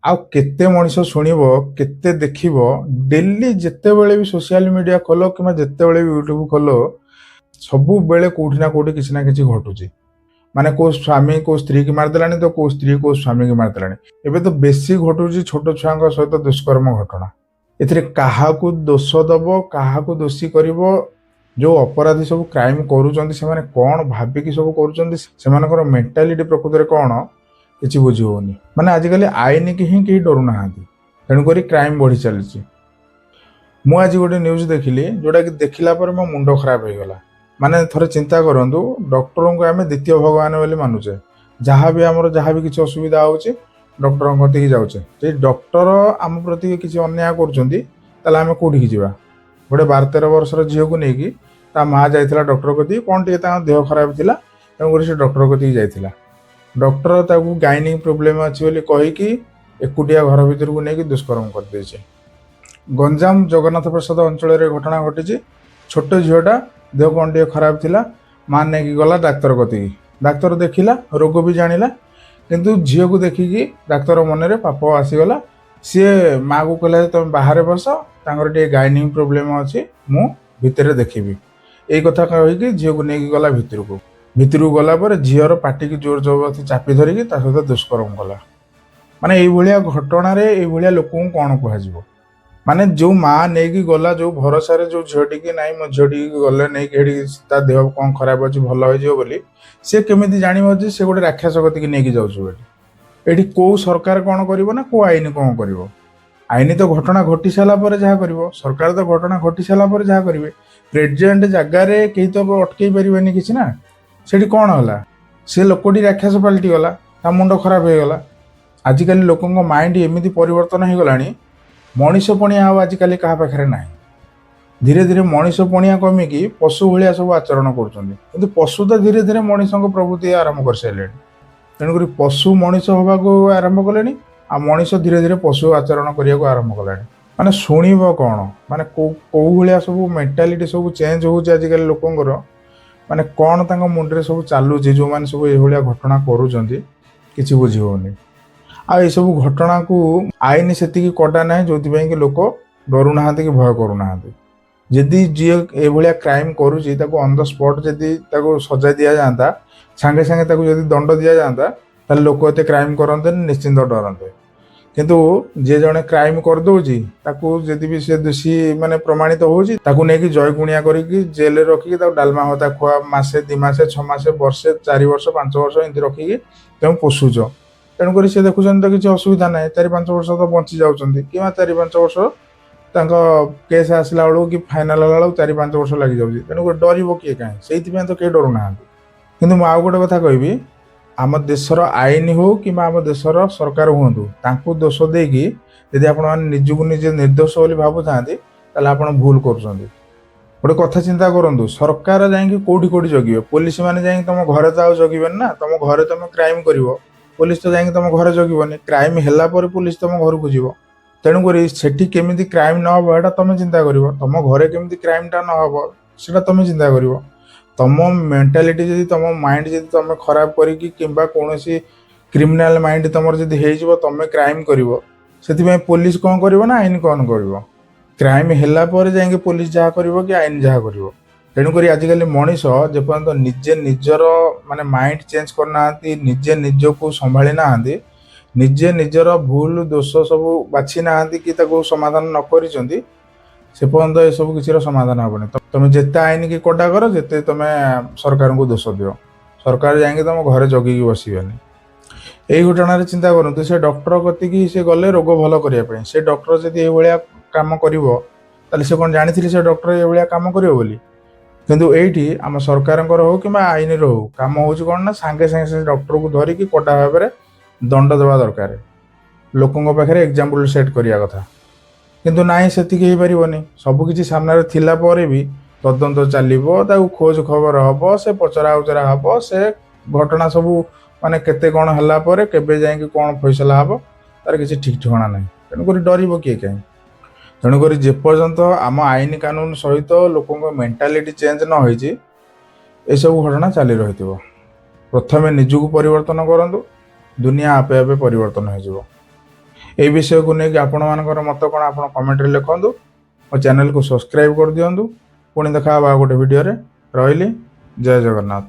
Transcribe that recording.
ଆଉ କେତେ ମଣିଷ ଶୁଣିବ, କେତେ ଦେଖିବ? ଡେଲି ଯେତେବେଳେ ବି ସୋସିଆଲ ମିଡ଼ିଆ ଖୋଲ କିମ୍ବା ଯେତେବେଳେ ବି ୟୁଟ୍ୟୁବ ଖୋଲ, ସବୁବେଳେ କେଉଁଠି ନା କେଉଁଠି କିଛି ନା କିଛି ଘଟୁଛି। ମାନେ କେଉଁ ସ୍ୱାମୀ କେଉଁ ସ୍ତ୍ରୀକି ମାରିଦେଲାଣି ତ କେଉଁ ସ୍ତ୍ରୀ କେଉଁ ସ୍ୱାମୀକି ମାରିଦେଲାଣି। ଏବେ ତ ବେଶୀ ଘଟୁଛି ଛୋଟ ଛୁଆଙ୍କ ସହିତ ଦୁଷ୍କର୍ମ ଘଟଣା। ଏଥିରେ କାହାକୁ ଦୋଷ ଦବ, କାହାକୁ ଦୋଷୀ କରିବ? ଯେଉଁ ଅପରାଧୀ ସବୁ କ୍ରାଇମ୍ କରୁଛନ୍ତି, ସେମାନେ କ'ଣ ଭାବିକି ସବୁ କରୁଛନ୍ତି, ସେମାନଙ୍କର ମେଣ୍ଟାଲିଟି ପ୍ରକୃତରେ କ'ଣ, କିଛି ବୁଝି ହେଉନି। ମାନେ ଆଜିକାଲି ଆଇନକି ହିଁ କେହି ଡରୁନାହାନ୍ତି, ତେଣୁକରି କ୍ରାଇମ୍ ବଢ଼ି ଚାଲିଛି। ମୁଁ ଆଜି ଗୋଟେ ନ୍ୟୁଜ୍ ଦେଖିଲି, ଯେଉଁଟାକି ଦେଖିଲା ପରେ ମୋ ମୁଣ୍ଡ ଖରାପ ହେଇଗଲା। ମାନେ ଥରେ ଚିନ୍ତା କରନ୍ତୁ, ଡକ୍ଟରଙ୍କୁ ଆମେ ଦ୍ୱିତୀୟ ଭଗବାନ ବୋଲି ମାନୁଛେ। ଯାହା ବି ଆମର ଯାହା ବି କିଛି ଅସୁବିଧା ହେଉଛି, ଡକ୍ଟରଙ୍କ କତିକି ଯାଉଛେ। ଯଦି ଡକ୍ଟର ଆମ ପ୍ରତି କିଛି ଅନ୍ୟାୟ କରୁଛନ୍ତି, ତାହେଲେ ଆମେ କେଉଁଠିକି ଯିବା? ଗୋଟେ 12-13 ବର୍ଷର ଝିଅକୁ ନେଇକି ତା ମା ଯାଇଥିଲା ଡକ୍ଟର କତିକି। କ'ଣ ଟିକେ ତାଙ୍କ ଦେହ ଖରାପ ଥିଲା, ତେଣୁକରି ସେ ଡକ୍ଟର କତିକି ଯାଇଥିଲା। ଡକ୍ଟର ତାକୁ ଗାଇନିଂ ପ୍ରୋବ୍ଲେମ୍ ଅଛି ବୋଲି କହିକି ଏକୁଟିଆ ଘର ଭିତରକୁ ନେଇକି ଦୁଷ୍କର୍ମ କରିଦେଇଛି। ଗଞ୍ଜାମ ଜଗନ୍ନାଥ ପ୍ରସାଦ ଅଞ୍ଚଳରେ ଘଟଣା ଘଟିଛି। ଛୋଟ ଝିଅଟା, ଦେହ କ'ଣ ଟିକେ ଖରାପ ଥିଲା, ମା ନେଇକି ଗଲା ଡାକ୍ତର କତିକି। ଡାକ୍ତର ଦେଖିଲା, ରୋଗ ବି ଜାଣିଲା, କିନ୍ତୁ ଝିଅକୁ ଦେଖିକି ଡାକ୍ତର ମନରେ ପାପ ଆସିଗଲା। ସିଏ ମାଆକୁ କହିଲା ଯେ ତମେ ବାହାରେ ବସ, ତାଙ୍କର ଟିକେ ଗାଇନିଂ ପ୍ରୋବ୍ଲେମ୍ ଅଛି, ମୁଁ ଭିତରେ ଦେଖିବି। ଏଇ କଥା କହିକି ଝିଅକୁ ନେଇକି ଗଲା ଭିତରକୁ। ଭିତରକୁ ଗଲା ପରେ ଝିଅର ପାଟିକି ଜୋର ଜବରଦସ୍ତି ଚାପି ଧରିକି ତା ସହିତ ଦୁଷ୍କର୍ମ କଲା। ମାନେ ଏଇଭଳିଆ ଘଟଣାରେ ଏଇଭଳିଆ ଲୋକଙ୍କୁ କ'ଣ କୁହାଯିବ? ମାନେ ଯୋଉ ମା ନେଇକି ଗଲା, ଯୋଉ ଭରସାରେ ଯୋଉ ଝିଅଟିକି, ନାଇଁ ମୋ ଝିଅଟିକି ଗଲେ ନେଇକି ହେଠିକି ତା ଦେହ କ'ଣ ଖରାପ ଅଛି, ଭଲ ହେଇଯିବ ବୋଲି, ସେ କେମିତି ଜାଣିବ ଯେ ସେ ଗୋଟେ ରାକ୍ଷସ କତିକି ନେଇକି ଯାଉଛି ବୋଲି? ଏଠି କୋଉ ସରକାର କ'ଣ କରିବ ନା କୋଉ ଆଇନ କ'ଣ କରିବ? ଆଇନ ତ ଘଟଣା ଘଟି ସାରିଲା ପରେ ଯାହା କରିବ, ସରକାର ତ ଘଟଣା ଘଟି ସାରିଲା ପରେ ଯାହା କରିବେ। ପ୍ରେଜେଣ୍ଟ ଜାଗାରେ କେହି ତ ଅଟକେଇ ପାରିବେନି କିଛି ନା। ସେଠି କ'ଣ ହେଲା? ସେ ଲୋକଟି ରାକ୍ଷସ ପାଲଟିଗଲା, ତା ମୁଣ୍ଡ ଖରାପ ହେଇଗଲା। ଆଜିକାଲି ଲୋକଙ୍କ ମାଇଣ୍ଡ ଏମିତି ପରିବର୍ତ୍ତନ ହେଇଗଲାଣି, ମଣିଷ ପଣିଆ ଆଉ ଆଜିକାଲି କାହା ପାଖରେ ନାହିଁ। ଧୀରେ ଧୀରେ ମଣିଷ ପଣିଆ କମିକି ପଶୁ ଭଳିଆ ସବୁ ଆଚରଣ କରୁଛନ୍ତି। କିନ୍ତୁ ପଶୁ ତ ଧୀରେ ଧୀରେ ମଣିଷଙ୍କ ପ୍ରବୃତ୍ତି ଆରମ୍ଭ କରିସାରିଲେଣି। ତେଣୁକରି ପଶୁ ମଣିଷ ହେବାକୁ ଆରମ୍ଭ କଲେଣି, ଆଉ ମଣିଷ ଧୀରେ ଧୀରେ ପଶୁ ଆଚରଣ କରିବାକୁ ଆରମ୍ଭ କଲାଣି। ମାନେ ଶୁଣିବ କ'ଣ? ମାନେ କୋଉ କୋଉ ଭଳିଆ ସବୁ ମେଣ୍ଟାଲିଟି ସବୁ ଚେଞ୍ଜ ହେଉଛି ଆଜିକାଲି ଲୋକଙ୍କର? ମାନେ କ'ଣ ତାଙ୍କ ମୁଣ୍ଡରେ ସବୁ ଚାଲୁଛି, ଯେଉଁମାନେ ସବୁ ଏଇଭଳିଆ ଘଟଣା କରୁଛନ୍ତି, କିଛି ବୁଝି ହେଉନି। ଆଉ ଏସବୁ ଘଟଣାକୁ ଆଇନ ସେତିକି କଡ଼ା ନାହିଁ, ଯେଉଁଥିପାଇଁ କି ଲୋକ ଡରୁନାହାନ୍ତି କି ଭୟ କରୁନାହାନ୍ତି। ଯଦି ଯିଏ ଏଇଭଳିଆ କ୍ରାଇମ୍ କରୁଛି, ତାକୁ ଅନ୍ the spot ଯଦି ତାକୁ ସଜା ଦିଆଯାଆନ୍ତା, ସାଙ୍ଗେ ସାଙ୍ଗେ ତାକୁ ଯଦି ଦଣ୍ଡ ଦିଆଯାଆନ୍ତା, ତାହେଲେ ଲୋକ ଏତେ କ୍ରାଇମ୍ କରନ୍ତେନି, ନିଶ୍ଚିନ୍ତ ଡରନ୍ତେ। କିନ୍ତୁ ଯିଏ ଜଣେ କ୍ରାଇମ୍ କରିଦେଉଛି, ତାକୁ ଯଦି ବି ସେ ଦୋଷୀ ମାନେ ପ୍ରମାଣିତ ହେଉଛି, ତାକୁ ନେଇକି ଜୟଗୁଣିଆ କରିକି ଜେଲରେ ରଖିକି ତାକୁ ଡାଲମା ଭାତ ଖୁଆ, ମାସେ, 2 ମାସେ, 6 ମାସେ, ବର୍ଷେ, 4 ବର୍ଷ, 5 ବର୍ଷ ଏମିତି ରଖିକି ତେଣୁ ପୋଷୁଛ। ତେଣୁକରି ସେ ଦେଖୁଛନ୍ତି ତ କିଛି ଅସୁବିଧା ନାହିଁ, 4-5 ବର୍ଷ ତ ବଞ୍ଚି ଯାଉଛନ୍ତି, କିମ୍ବା 4-5 ବର୍ଷ ତାଙ୍କ କେସ୍ ଆସିଲା ବେଳକୁ କି ଫାଇନାଲ ହେଲା ବେଳକୁ 4-5 ବର୍ଷ ଲାଗିଯାଉଛି। ତେଣୁକରି ଡରିବ କିଏ କାହିଁ? ସେଇଥିପାଇଁ ତ କେହି ଡରୁନାହାନ୍ତି। କିନ୍ତୁ ମୁଁ ଆଉ ଗୋଟେ କଥା କହିବି, ଆମ ଦେଶର ଆଇନ ହଉ କିମ୍ବା ଆମ ଦେଶର ସରକାର ହୁଅନ୍ତୁ, ତାଙ୍କୁ ଦୋଷ ଦେଇକି ଯଦି ଆପଣମାନେ ନିଜକୁ ନିଜେ ନିର୍ଦ୍ଦୋଷ ବୋଲି ଭାବୁଥାନ୍ତି, ତାହେଲେ ଆପଣ ଭୁଲ କରୁଛନ୍ତି। ଗୋଟେ କଥା ଚିନ୍ତା କରନ୍ତୁ, ସରକାର ଯାଇକି କୋଉଠି କୋଉଠି ଜଗିବେ? ପୋଲିସ ମାନେ ଯାଇକି ତମ ଘରେ ତ ଆଉ ଜଗିବେନି ନା। ତମ ଘରେ ତମେ କ୍ରାଇମ କରିବ, ପୋଲିସ ତ ଯାଇକି ତମ ଘରେ ଜଗିବନି। କ୍ରାଇମ ହେଲା ପରେ ପୋଲିସ ତମ ଘରକୁ ଯିବ। ତେଣୁକରି ସେଠି କେମିତି କ୍ରାଇମ ନ ହବ, ଏଇଟା ତମେ ଚିନ୍ତା କରିବ। ତମ ଘରେ କେମିତି କ୍ରାଇମଟା ନ ହବ, ସେଟା ତମେ ଚିନ୍ତା କରିବ। ତମ ମେଣ୍ଟାଲିଟି ଯଦି, ତମ ମାଇଣ୍ଡ ଯଦି ତମେ ଖରାପ କରିକି କିମ୍ବା କୌଣସି କ୍ରିମିନାଲ ମାଇଣ୍ଡ ତମର ଯଦି ହେଇଯିବ, ତମେ କ୍ରାଇମ କରିବ, ସେଥିପାଇଁ ପୋଲିସ କ'ଣ କରିବ ନା ଆଇନ କ'ଣ କରିବ? କ୍ରାଇମ ହେଲା ପରେ ଯାଇକି ପୋଲିସ ଯାହା କରିବ କି ଆଇନ ଯାହା କରିବ। ତେଣୁକରି ଆଜିକାଲି ମଣିଷ ଯେପର୍ଯ୍ୟନ୍ତ ନିଜେ ନିଜର ମାନେ ମାଇଣ୍ଡ ଚେଞ୍ଜ କରିନାହାନ୍ତି, ନିଜେ ନିଜକୁ ସମ୍ଭାଳି ନାହାନ୍ତି, ନିଜେ ନିଜର ଭୁଲ ଦୋଷ ସବୁ ବାଛି ନାହାନ୍ତି କି ତାକୁ ସମାଧାନ ନ କରିଛନ୍ତି, ସେ ପର୍ଯ୍ୟନ୍ତ ଏସବୁ କିଛିର ସମାଧାନ ହେବନି। ତମେ ଯେତେ ଆଇନ କି କଡ଼ା କର, ଯେତେ ତମେ ସରକାରଙ୍କୁ ଦୋଷ ଦିଅ, ସରକାର ଯାଇକି ତମ ଘରେ ଜଗିକି ବସିବେନି। ଏଇ ଘଟଣାରେ ଚିନ୍ତା କରନ୍ତୁ, ସେ ଡକ୍ଟର କତିକି ସେ ଗଲେ ରୋଗ ଭଲ କରିବା ପାଇଁ। ସେ ଡକ୍ଟର ଯଦି ଏଇଭଳିଆ କାମ କରିବ, ତାହେଲେ ସେ କ'ଣ ଜାଣିଥିଲେ ସେ ଡକ୍ଟର ଏଇଭଳିଆ କାମ କରିବ ବୋଲି? କିନ୍ତୁ ଏଇଠି ଆମ ସରକାରଙ୍କର ହଉ କିମ୍ବା ଆଇନର ହଉ, କାମ ହେଉଛି କ'ଣ ନା ସାଙ୍ଗେ ସାଙ୍ଗେ ସେ ଡକ୍ଟରକୁ ଧରିକି କଡ଼ା ଭାବରେ ଦଣ୍ଡ ଦେବା ଦରକାର, ଲୋକଙ୍କ ପାଖରେ ଏକ୍ଜାମ୍ପଲ୍ ସେଟ୍ କରିବା କଥା। କିନ୍ତୁ ନାହିଁ, ସେତିକି ହେଇପାରିବନି। ସବୁ କିଛି ସାମ୍ନାରେ ଥିଲା ପରେ ବି ତଦନ୍ତ ଚାଲିବ, ତାକୁ ଖୋଜ ଖବର ହବ, ସେ ପଚରା ଉଚରା ହବ, ସେ ଘଟଣା ସବୁ ମାନେ କେତେ କ'ଣ ହେଲା ପରେ କେବେ ଯାଇକି କ'ଣ ଫଇସଲା ହବ, ତାର କିଛି ଠିକ୍ ଠିକଣା ନାହିଁ। ତେଣୁକରି ଡରିବ କିଏ କାହିଁ? ତେଣୁକରି ଯେପର୍ଯ୍ୟନ୍ତ ଆମ ଆଇନ କାନୁନ ସହିତ ଲୋକଙ୍କ ମେଣ୍ଟାଲିଟି ଚେଞ୍ଜ ନ ହେଇଛି, ଏସବୁ ଘଟଣା ଚାଲି ରହିଥିବ। ପ୍ରଥମେ ନିଜକୁ ପରିବର୍ତ୍ତନ କରନ୍ତୁ, ଦୁନିଆ ଆପେ ଆପେ ପରିବର୍ତ୍ତନ ହେଇଯିବ। ଏଇ ବିଷୟକୁ ନେଇକି ଆପଣମାନଙ୍କର ମତ କ'ଣ ଆପଣ କମେଣ୍ଟରେ ଲେଖନ୍ତୁ। ମୋ ଚ୍ୟାନେଲକୁ ସବସ୍କ୍ରାଇବ୍ କରିଦିଅନ୍ତୁ। ପୁଣି ଦେଖା ହେବା ଆଉ ଗୋଟେ ଭିଡ଼ିଓରେ। ରହିଲି, ଜୟ ଜଗନ୍ନାଥ।